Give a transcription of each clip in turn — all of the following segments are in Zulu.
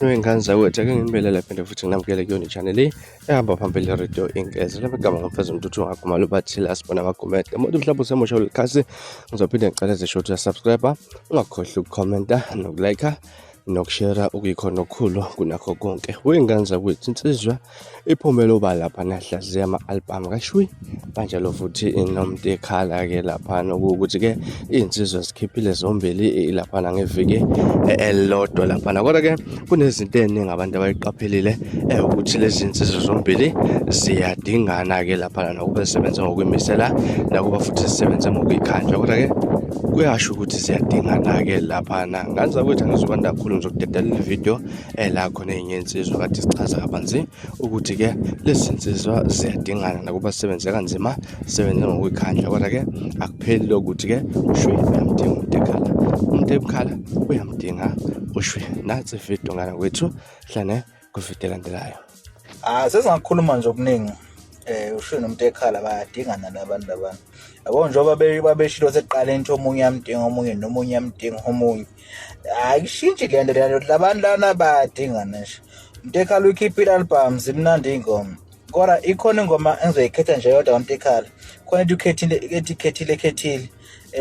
Wey'ngane zakwethu, ake nginibelele phinde futhi nginamukele kuyona i-channel ehamba phambili Radio Ingeze. Lami igama ngumfezi Mthuthu ngaguma lubathile asibona amagumede. Umuntu mhlawumbe usemusha kuleli khasi, ngizophinde ngicela ezisho ukuthi uyasubscribe, ungakhohlwa ukukhomenta nokulike nokushera okuyikhona okukhulu kunakho konke. Wey'ngane zakwethu, insizwa iphumele obala lapha nahlaziya ama-albhamu kaShwi, kanjalo futhi noMntekhala-ke laphana, okuwukuthi-ke iy'nsizwa zikhiphile zombili laphana ngeviki elilodwa laphana. Kodwa-ke kunezinto ey'ningi abantu abayiqaphelile ukuthi lezi nsizwa zombili ziyadingana-ke laphana, nakuba zisebenza ngokuyimisela, nakuba futhi zisebenza ngokuyikhandla, kodwa-ke kuyasho ukuthi ziyadingana-ke laphana. Ngane zakwethu, angizukwanda kakhulu, ngizokudedela le video la khona ey'nye iy'nsizwa kade sichaza kabanzi ukuthi-ke lezi zinsizwa ziyadingana nakuba zisebenze kanzima, zisebenze ngokuyikhandla, kodwa-ke akupheli lokuthi-ke uShwi uyamdinga umuntu ekhala, umuntu ebukhala uyamdinga uShwi. Nansi ividiyo ngane kwethu, hlane kwividiyo elandelayo. Ah, sesingakhuluma nje okuningi. Ushwi nomuntu ekhala bayadingana labantu labana. Yabo, njengoba babeshilo sekuqala into, omunye uyamdinga omunye nomunye uyamdinga omunye. Ayishintshi le nto lena, labantu lana bayadingana nje. Umuntu ekhala uyikhiphile album, zimnandi iy'ngoma. Kodwa ikhona ingoma engizoyikhetha nje yodwa kamuntu ekhala. Khona ethi ukhethile, ethi khethile khethile.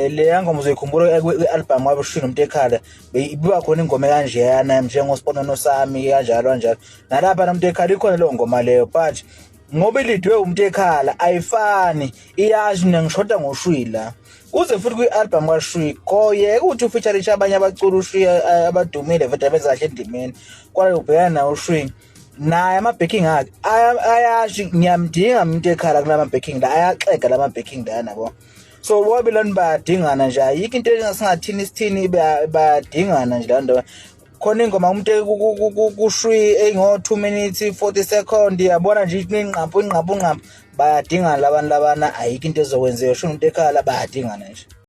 Leya ngoma uzoyikhumbula kwi-album wabo uShwi nomuntu ekhala. Ibiba khona ingoma ekanjeyana njengosiponono sami kanjalo kanjalo. Nalapha nomuntu ekhala ikhona leyo ngoma leyo, but ngoba ilidwe umuntu ekhala ayifani, iyasho mina ngishoda ngoShwi la. Kuze futhi kwi-album kaShwi koyeka ukuthi ufeaturishe abanye abaculi uShwi abadumile vele abenza kahle endimeni. Kodwa ubhekana naye uShwi, naye ama-backing akhe ayasho ngiyamdinga umuntu ekhala kulama backing la, ayaxega lama backing la nabo. So bobabili lani bayadingana nje, ayikho into engasingathini sithini, bayadingana nje laa. Khona ingoma umuntu kuShwi engo 2 minutes 40 second, yabona nje inqampu inqampu inqampu, bayadingana labantu labana, ayikho into ezokwenzeka. Sho umuntu ekhala bayadingana nje.